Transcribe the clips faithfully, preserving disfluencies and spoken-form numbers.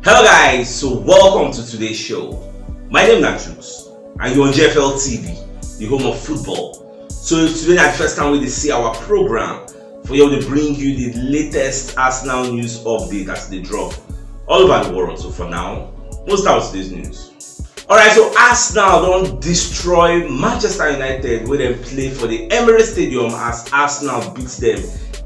Hello guys, so welcome to today's show. My name na Juice and you're on G F L T V, the home of football. So if today na the first time we dey see our program, for here we dey bring you the latest Arsenal news update as e dey drop all over the world. So for now, we'll start with today's news. Alright, so Arsenal don destroy Manchester United wey dem play for the Emirates Stadium as Arsenal beat dem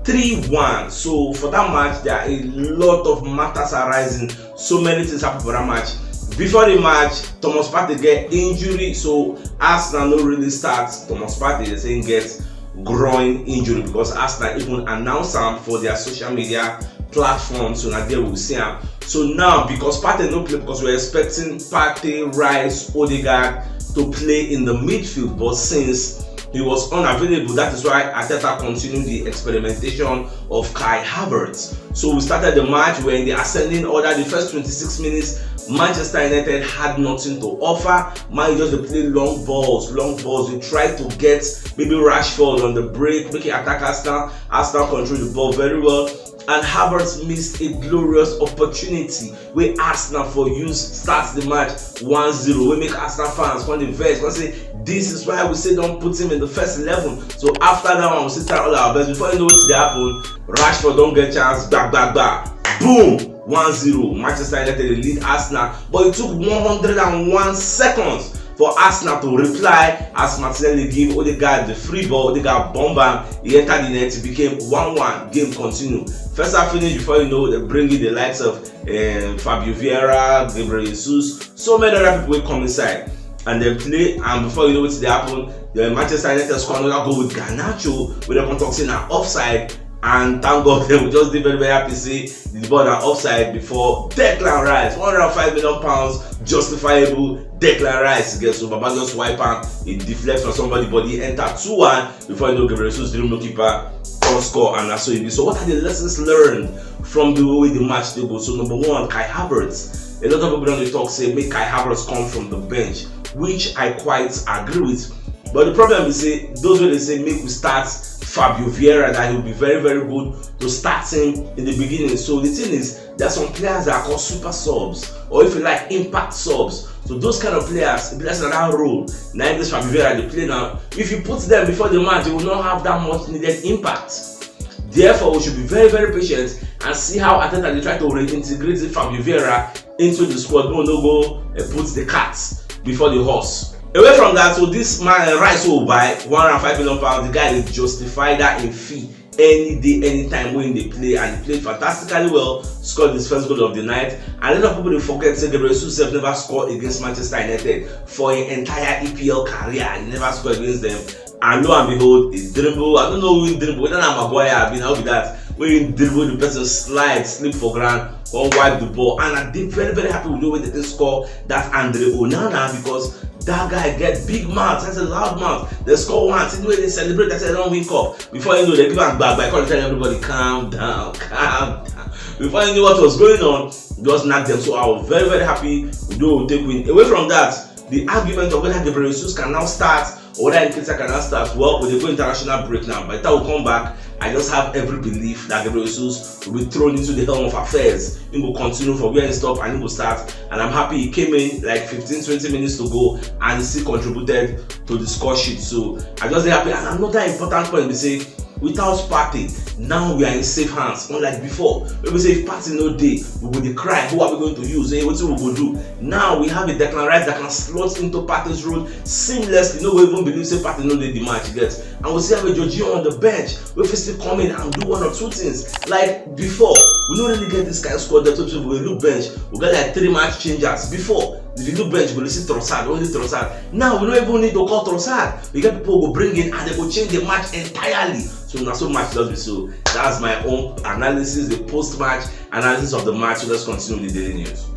three one. So for that match, there are a lot of matters arising. So many things happen for that match. Before the match, Thomas Partey get injury, so Arsenal no really start Thomas Partey. They say he get groin injury because Arsenal even announce am for their social media platform, so na there we see am. So now, because Partey no play, because we're expecting Partey, Rice, Odegaard to play in the midfield, but since he was unavailable, that is why Arteta continued the experimentation of Kai Havertz. So we started the match, we're in the ascending order. The first twenty-six minutes, Manchester United had nothing to offer. Man U just dey play long balls, long balls. They tried to get maybe Rashford on the break, make it attack Arsenal. Arsenal control the ball very well. And Havertz missed a glorious opportunity wey Arsenal for use start the match one zero, wey make Arsenal fans come dey vex, come say, "This is why we say don't put him in the first eleven." So after that one, we still try all our best. Before you know wetin dey happen, Rashford don get chance, gba gba gba, boom, one zero. Manchester United dey lead Arsenal, but it took one hundred and one seconds for Arsenal to reply as Martinelli give Odegaard the free ball. Odegaard bomb am, he entered the net, it became one one. Game continue. First half finish, before you know, they bring in the likes of um, Fabio Vieira, Gabriel Jesus, so many other people wey come inside and dem play, and before you know wetin dey happen, the Manchester United score another goal with Garnacho, wey dem come talk say na offside, and thank God dem we just dey very very happy say the ball na offside before Declan Rice, one hundred and five million pounds, justifiable. Declan Rice get, so Baba just wipe am, e deflect from somebody body, enter two one. Before you know, Gabriel Jesus, dream no keeper, come score, and na so e be. So what are the lessons learned from the way the match dey go? So number one, Kai Havertz. A lot of people don dey talk say make Kai Havertz come from the bench, which I quite agree with. But the problem is say those wey dey say make we start Fabio Vieira, that he will be very very good to start him in the beginning. So the thing is, there are some players that are called super subs, or if you like, impact subs. So those kind of players, e be like say na that role na im this Fabio Vieira dey play now. If you put them before the match, they will not have that much needed impact. Therefore, we should be very very patient and see how Arteta dey try to reintegrate the Fabio Vieira into the squad. No, no go uh, put the cart before the horse. Away from that, so this man uh, Rice wey we buy, one hundred and five million pounds, the guy dey justify that in fee any day, anytime wey he dey play, and he played fantastically well, scored his first goal of the night. And a lot of people dey forget say Gabriel Jesus sef never score against Manchester United for him entire E P L career. He never score against them. And lo and behold, he dribble. I don't know who he dribble, whether na Maguire abi na who be that. Wey he dribble, the person slide, sleep for ground, come wipe the ball. And I dey very very happy with the way they take score that Andre Onana, because that guy get big mouth, that's a loud mouth. They score one, see the way they celebrate, that's a long win cup. Before you know, they give am gbagba, come tell everybody, "Calm down, calm down." Before you knew what was going on, just knock them. So I was very very happy we do take win. Away from that, the argument of whether Gabriel Jesus can now start or whether Nketiah can now start, well, we dey go international break now. By the time we come back, I just have every belief that Gabriel Jesus will be thrown into the helm of affairs. He will continue from where he stopped and he will start. And I'm happy he came in like fifteen, twenty minutes to go and he still contributed to the score sheet. So I just dey happy. And another important point be say, without Partey, now we are in safe hands. Unlike before, wey be say if Partey no dey, we go dey cry, who are we going to use? Hey, wetin we go do? Now we have a Declan Rice that can slot into Partey's role seamlessly. No go even believe say Partey no dey the match, you get. And we still have a Jorginho on the bench wey fit still come in and do one or two things. Like before, we no really get this kind of squad depth. So we look bench, we get like three match changers. Before, if you look bench, you go dey see Trossard, only Trossard. Now we no even need to call Trossard. We get people go bring in and they go change the match entirely. So na so match just be. So that's my own analysis, the post-match analysis of the match. So let's continue with the daily news.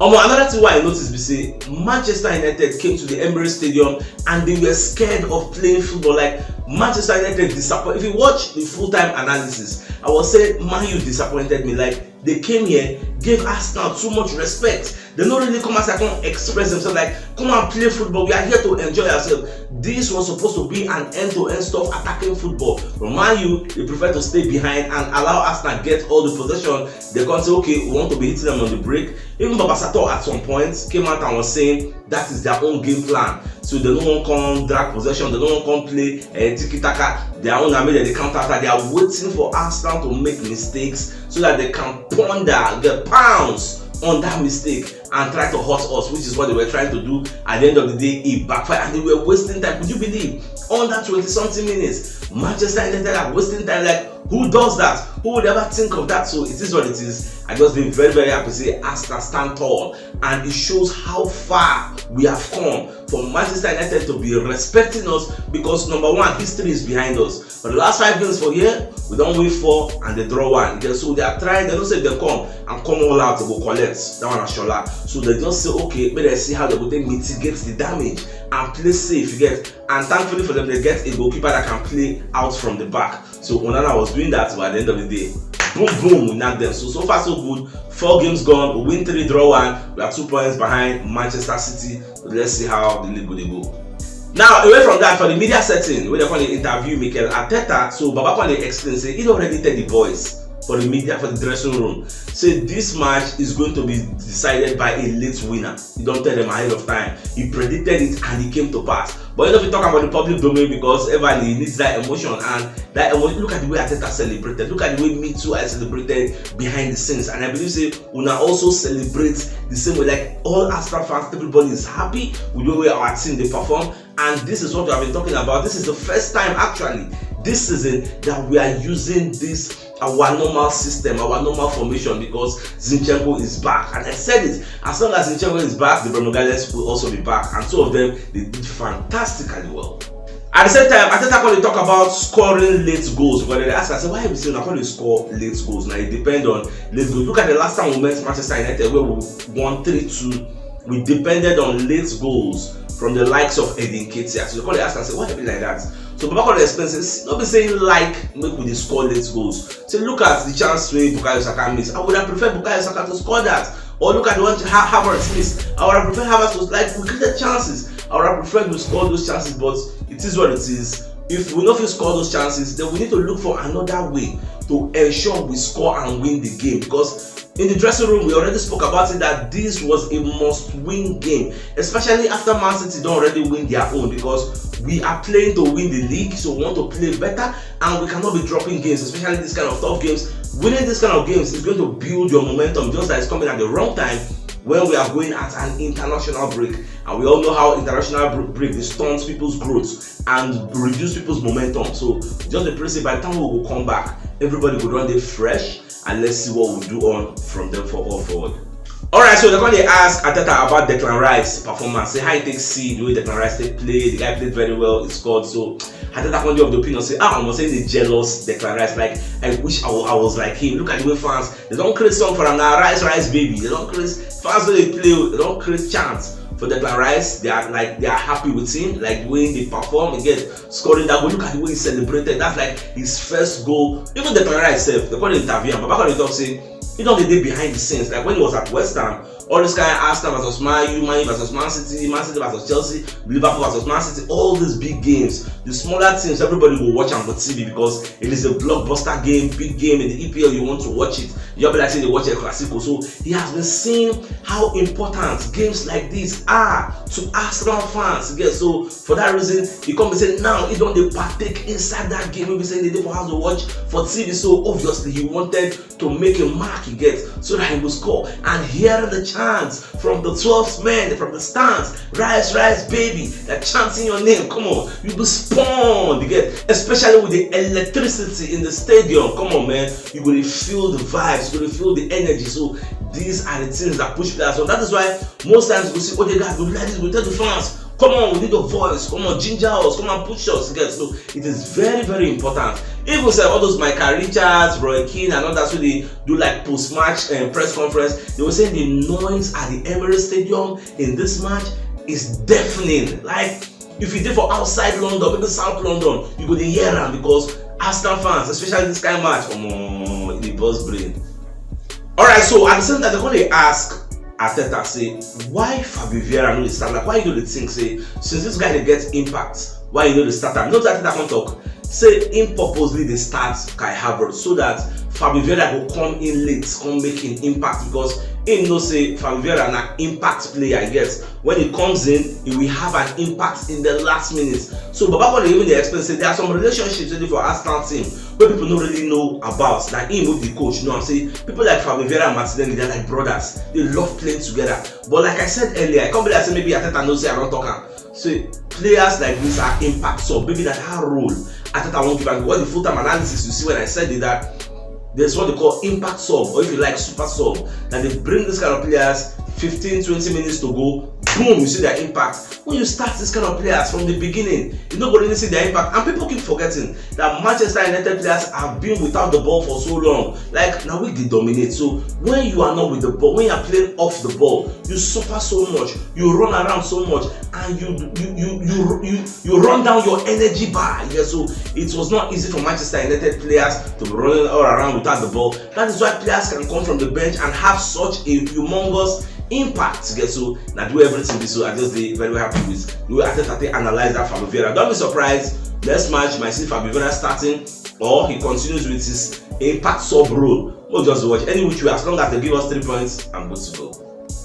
Omo, another thing wey I notice be say Manchester United came to the Emirates Stadium and they were scared of playing football. Like, Manchester United disappoint. If you watch the full-time analysis, I was say Man U disappointed me. Like, they came here, gave Arsenal too much respect. They no really come outside come express themselves like, "Come and play football. We are here to enjoy ourselves." This was supposed to be an end-to-end stuff attacking football. But Man U, they prefer to stay behind and allow Arsenal get all the possession. They come say, "Okay, we want to be hitting them on the break." Even Baba Sato at some point came out and was saying that is their own game plan. So they no wan come drag possession, they no wan come play uh, tiki taka. Their own na make dem dey counter attack. They are waiting for Arsenal to make mistakes so that they can ponder, get pounds on that mistake and try to hurt us, which is what they were trying to do. At the end of the day, it backfired and they were wasting time. Could you believe? Under twenty something minutes, Manchester United are wasting time. Like, who does that? Who would ever think of that? So it is what it is. I just been very, very happy to see Arsenal stand tall, and it shows how far we have come for Manchester United to be respecting us, because number one, history is behind us. For the last five games for here, we don win four and they draw one. They, so they are trying, they don't say they come and come all out to go collect. That one is Shola. So they just say, "Okay, make they see how they go take mitigate the damage and play safe," you get. And thankfully for them, they get a goalkeeper that can play out from the back. So Onana was doing that, but at the end of the day, boom, boom, we knocked them. So, so far, so good. Four games gone, we win three, draw one. We are two points behind Manchester City. Let's see how the league will go. Now, away from that, for the media setting, when they come dey interview Mikel Arteta, so Baba come dey explain say he don already tell the boys for the media, for the dressing room, say this match is going to be decided by a late winner. He don tell them ahead of time. He predicted it and it came to pass. But you no fit talk about the public domain because everybody needs that emotion, and that emotion. Look at the way Arteta celebrated. Look at the way me too I celebrated behind the scenes, and I believe say una also celebrate the same way. Like, all Arsenal fans, everybody is happy with the way our team dey perform. And this is what we have been talking about. This is the first time, actually, this season that we are using this, our normal system, our normal formation, because Zinchenko is back. And I said it, as long as Zinchenko is back, the Bruno Gales will also be back. And two of them, they did fantastically well. At the same time, Arteta come dey talk about scoring late goals. But they ask us, "Why we say una come dey score late goals?" Now it depends on late goals. Look at the last time we met Manchester United, where we won three two. We depended on late goals from the likes of Eddie Nketiah. So they come dey ask us, "Why e be like that?" So Baba come dey explain say, "See, no be say he like make we dey score late goals. Say, look at the chance wey Bukayo Saka miss. I would have preferred Bukayo Saka to score that. Or look at the one Ha- Havertz miss. I would have preferred Havertz to, like, we created chances. I would have preferred we score those chances, but it is what it is. If we no fit score those chances, then we need to look for another way to ensure we score and win the game." Because in the dressing room, we already spoke about it, that this was a must-win game, especially after Man City don already win their own, because we are playing to win the league, so we want to play better, and we cannot be dropping games, especially this kind of tough games. Winning this kind of games is going to build your momentum, just like it's coming at the wrong time when we are going at an international break, and we all know how international br- break dey stunt people's growth and reduce people's momentum. So just dey pray say by the time we go come back, everybody go don dey fresh, and let's see what we do on from then for all forward. Alright, so they come dey ask Arteta about Declan Rice performance. Say how he take see the way Declan Rice take play. The guy played very well. He scored. So Arteta come dey of the opinion say, "Ah, I'm saying the jealous Declan Rice. Like, I wish I, wa- I was like him. Look at the way fans, they don create song for am now. Rice, Rice, baby." They don create, fans wey dey play, they don create chants for Declan Rice. They are, like, they are happy with him, like, the way they perform. Again, scoring that goal. Look at the way he celebrated. That's like his first goal. Even Declan Rice sef, they come dey interview am. Baba come dey talk say he don dey behind the scenes. Like, when he was at West Ham, all this kind of Arsenal versus Man U, Man U versus Man City, Man City versus Chelsea, Liverpool versus Man City, all these big games, the smaller teams, everybody go watch am for T V because it is a blockbuster game, big game in the E P L. You want to watch it. You be like say they watch El Clasico. So he has been seeing how important games like this are to Arsenal fans. Yes, so for that reason, he come and say now he don dey partake inside that game. Maybe say they dey for house to watch for T V. So obviously he wanted to make a mark, he get, so that he will score. And hearing the chants from the twelfth man, from the stands, "Rice, Rice, baby," they're chanting your name. Come on, you be spawned, you get, especially with the electricity in the stadium. Come on, man, you go dey feel the vibes, you go dey feel the energy. So these are the things that push players on. That is why most times we see Odegaard go like this, we tell the fans, "Come on, we need your voice. Come on, ginger us. Come and push us." Get, so it is very, very important. Even say all those Michael Richards, Roy Keane, and others who they do, like, post-match and press conference, they were saying the noise at the Emirates Stadium in this match is deafening. Like, if you dey for outside London, maybe South London, you go dey hear am because Arsenal fans, especially this kind match, omo, e dey burst brain. Alright, so at the same time, dem come dey ask Arteta say, why Fabio Vieira no dey start? Like, why you no dey think say, since this guy dey get impact, why you no dey start am? You know wetin Arteta come talk? Say him purposely dey start Kai Havertz so that Fabio Vieira go come in late, come make an impact, because him know say Fabio Vieira na impact player. Yes, when he comes in, he will have an impact in the last minute. So Baba come dey even dey explain say there are some relationships wey dey for Arsenal team wey people no really know about. Na him wey be the coach know am say people like Fabio Vieira and Martinelli, they're like brothers. They love playing together. But like I said earlier, I come be like say maybe Arteta know say I don talk am. So players like this are impact sub. Maybe na that role Arteta wan give am. What the full time analysis you see when I said it, that there's what they call impact sub, or if you like, super sub. That they bring this kind of players, fifteen, twenty minutes to go, boom, you see their impact. When you start this kind of players from the beginning, you no go really see their impact. And people keep forgetting that Manchester United players have been without the ball for so long. Like, now we dey dominate. So when you are not with the ball, when you are playing off the ball, you suffer so much, you run around so much, and you you you you you, you run down your energy bar. Yeah, so it was not easy for Manchester United players to be running all around without the ball. That is why players can come from the bench and have such a humongous impact. Yeah, so na do everything be so. I just dey very, very happy with the way Arteta take analyze that Fabio Vieira. Don't be surprised. Next match, you might see Fabio Vieira starting, or he continues with his impact sub role. We'll just watch any which way. As long as they give us three points, I'm good to go.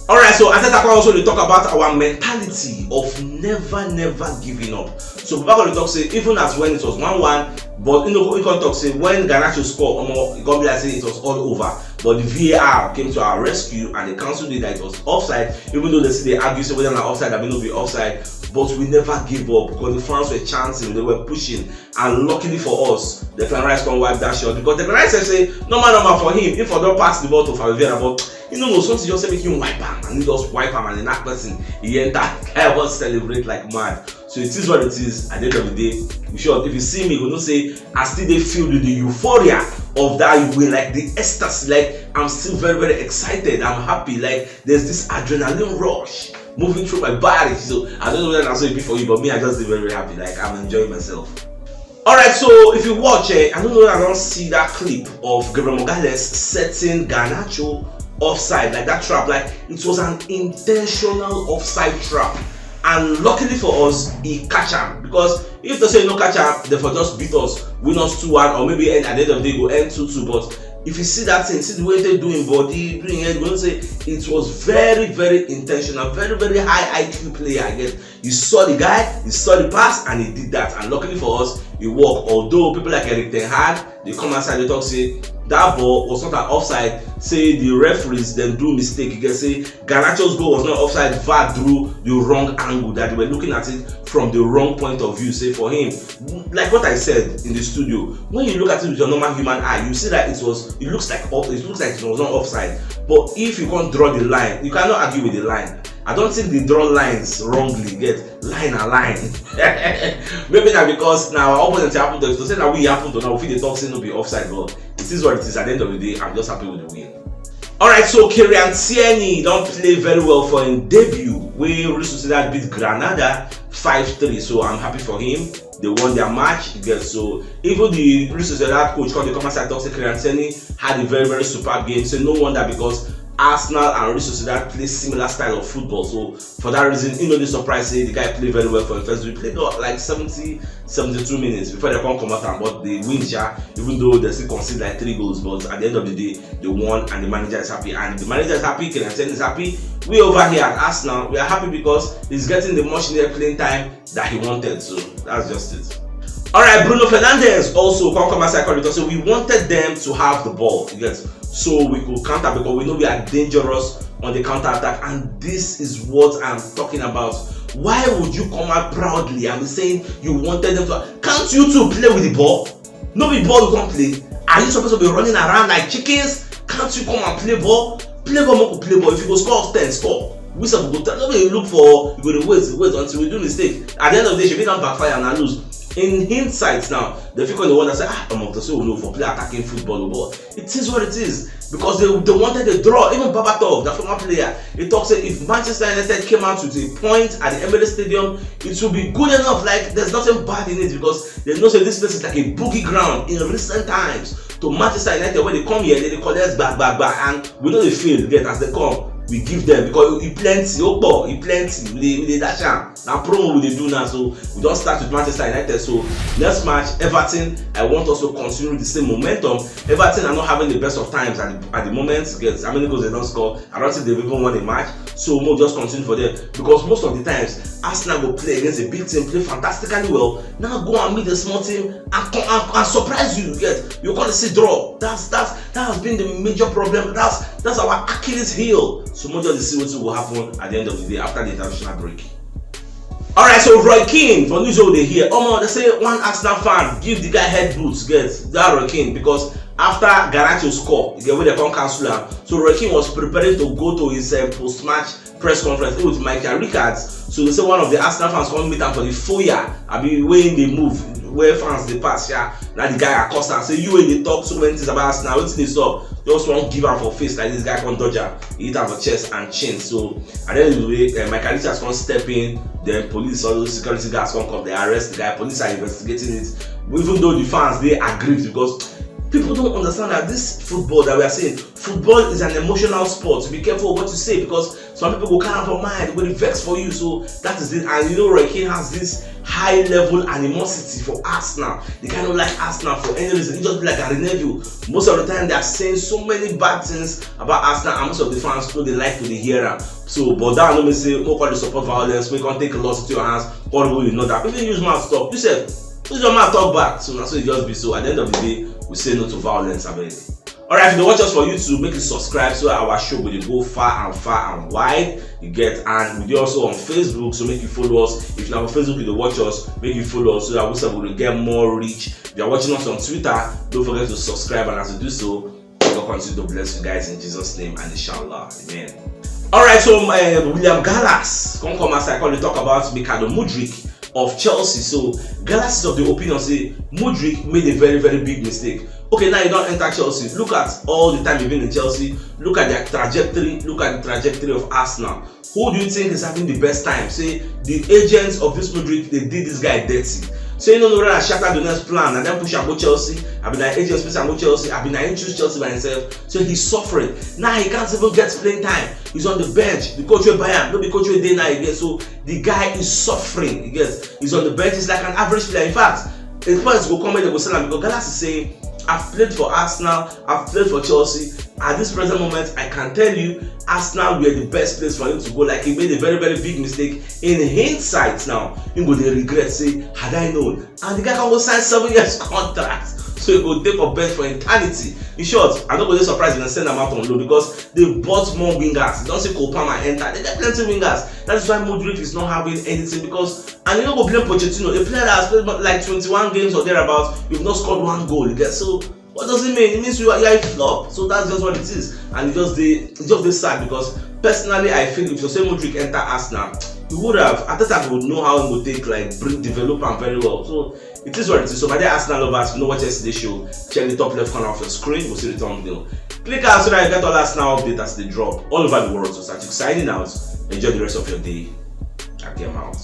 Alright, so Arteta come also dey talk about our mentality of never, never giving up. So Baba come dey talk say even as when it was one one, but you know, he come talk say when Garnacho score, omo, e come be like say it was all over. But the V A R came to our rescue and they cancelled it, that it was offside, even though they still dey argue say whether na offside abi no be offside. But we never give up because the fans were chanting, they were pushing, and luckily for us, Declan Rice come wipe that shot, because Declan Rice sef say normal, normal for him, if for don pass the ball to Fabio Vieira, but you know, no, something just say make him wipe am, and he just wipe am and he knack person, he enter. Guy wan celebrate like mad. So it is what it is. At the end of the day, we sure if you see me, you know say I still dey filled with the euphoria of that win, like the ecstasy. Like, I'm still very, very excited. I'm happy. Like, there's this adrenaline rush moving through my body. So I don't know whether that's what it be for you, but me, I just dey very, very happy. Like, I'm enjoying myself. Alright, so if you watch it, I don't know, I don't see that clip of Gabriel Magalhaes setting Garnacho offside, like that trap. Like, it was an intentional offside trap, and luckily for us, he catch am, because if they say no catch am, they for just beat us, win us two one, or maybe end, at the end of the day go end two two. But if you see that thing, see the way they do him body, doing it, you know say it was very, very intentional, very, very high I Q player. I guess you saw the guy, you saw the pass, and he did that. And luckily for us, it worked. Although people like Erik ten Hag, they come outside, they talk say that ball was not an offside. Say the referees then do mistake. You get say Garnacho's goal was not offside. V A R drew the wrong angle, that they were looking at it from the wrong point of view. Say for him, like what I said in the studio, when you look at it with your normal human eye, you see that it was, it looks like off, it looks like it was not offside. But if you can't draw the line, you cannot argue with the line. I don't think they draw lines wrongly. Get line and line. Maybe na because now our opponent happen to, to say that we happen to now, we fit dey talk say no be offside, but it is what it is. At the end of the day, I'm just happy with the win. Alright, so Kieran Tierney don play very well for him debut wey Real Sociedad beat Granada five three. So I'm happy for him. They won their match. You get, so even the Real Sociedad coach come dey come outside talk say Kieran Tierney had a very, very superb game. Say no wonder, because Arsenal and Real Sociedad play similar style of football. So for that reason, you know, the surprise say the guy played very well for him first. We played, what, like seventy, seventy-two minutes before they come come out and, but they win, sha, even though they still concede like three goals. But at the end of the day, they won, and the manager is happy. And the manager is happy, Kieran Tierney is happy. We over here at Arsenal, we are happy because he's getting the much needed playing time that he wanted. So that's just it. Alright, Bruno Fernandes also come come outside, come talk say we wanted them to have the ball. You get, so we could counter, because we know we are dangerous on the counter attack, and this is what I'm talking about. Why would you come out proudly and be saying you wanted them to? Can't you two play with the ball? No be ball you come play. Are you supposed to be running around like chickens? Can't you come and play ball? Play ball, make we play ball. If you go score ten, score. We sef go tell, no be you look for, you go dey wait, wait until we do mistake. At the end of the day, shebi na backfire and lose. In hindsight now, they fit come dey wonder say, ah, omo, to say we no for play attacking football, but it is what it is, because they, they wanted a draw. Even Berbatov, the former player, he talk say if Manchester United came out with a point at the Emirates Stadium, it will be good enough. Like, there's nothing bad in it, because they know say this place is like a boogie ground in recent times. to Manchester United, when they come here, they dey collect back, back, back, and we no dey fail get as they come. We give them because e plenty, ó pọ̀, e plenty. We dey, we dey dash am. Na promo we dey do now, so we don start with Manchester United. So next match, Everton, I want us to continue the same momentum. Everton are not having the best of times at the, at the moment. Get how many goals they don score? I don't think they've even won a match. So we'll just continue for them because most of the times Arsenal go play against a big team, play fantastically well. Now go and meet a small team and, and, and surprise you. Get you gonna see draw. That's that's that has been the major problem. That's that's our Achilles heel. So we'll just see what will happen at the end of the day after the international break. All right, so Roy Keane for news over here. Omo, they say one Arsenal fan give the guy head boots. Get that Roy Keane because after Garnacho score, you get where they come cancel am. So Roy Keane was preparing to go to his uh, post-match press conference with Michael Rickards. So they say one of the Arsenal fans come meet am for the foyer. I mean, when they move, where fans they pass, yeah. Now the guy accost am say you wey dey talk so many things about Arsenal, wetin dey sup? Just wan give am for face like this guy come dodge am, he hit am for chest and chin. So at the end of the day, uh, Michael Richards come step in, then police, all those security guards come come, they arrest the guy. Police are investigating it, even though the fans dey aggrieved because people don't understand that this football that we are seeing, football is an emotional sport. So be careful what you say because some people go carry am for mind, go dey vex for you. So that is it. And you know, Roy Keane has this high level animosity for Arsenal. The guy no like Arsenal for any reason. He just be like Gary Neville. Most of the time, they are saying so many bad things about Arsenal, and most of the fans no dey like to dey hear am. So, but that no mean say make all the support violence, make all take laws into your hands, all the way you know that. Even use mouth talk. You said, use your mouth talk back. So now, so it just be so. At the end of the day, we say no to violence, abeg. All right, if you dey watch us for YouTube, make you subscribe so our show go dey go far and far and wide. You get, and we dey also on Facebook, so make you follow us. If na on Facebook you dey watch us, make you follow us so that we sef go dey get more reach. If you are watching us on Twitter, don't forget to subscribe, and as you do so, God continue to bless you guys in Jesus' name and inshallah. Amen. All right, so uh, William Gallas come come as I call it talk about Mikhailo Mudryk of Chelsea. So Gallas is of the opinion say Mudryk made a very, very big mistake. Okay, now you don't enter Chelsea. Look at all the time you've been in Chelsea. Look at their trajectory. Look at the trajectory of Arsenal. Who do you think is having the best time? Say the agents of this Mudryk, they did this guy dirty. So you know, no, Shakhtar Donetsk plan and then push am go Chelsea. I mean, like agents push am go Chelsea. I mean, I choose Chelsea by himself. So he's suffering now. He can't even get playing time. He's on the bench. The coach will buy him. No, the coach will dey now again. So the guy is suffering. You get, he's on the bench. He's like an average player. In fact, the point go come when they go sell him because Gallas is saying, I've played for Arsenal. I've played for Chelsea. At this present moment, I can tell you, Arsenal were the best place for him to go. Like, he made a very, very big mistake. In hindsight now, he go dey regret, say, had I known. And the guy can go sign seven years contract. So he go dey for bench for eternity. In short, I no go dey surprised if dem send am out on loan because they bought more wingers. You don see Cole Palmer enter. They get plenty wingers. That is why Mudryk is not having anything because, and you no go blame Pochettino, a player that has played like twenty-one games or thereabouts, you've not scored one goal. You get, so what does it mean? It means you are, you are a flop. So that's just what it is. And it just dey, it just dey sad because personally, I feel if Jose Mudryk enter Arsenal, he would have, Arteta would know how he would take, like, bring, develop am very well. So it is what it is. So my dear Arsenal lovers, you know what yesterday show, check the top left corner of your screen. We'll see the thumbnail. Click out so that you get all Arsenal update as they drop all over the world. So Satik signing out. Enjoy the rest of your day. I came out.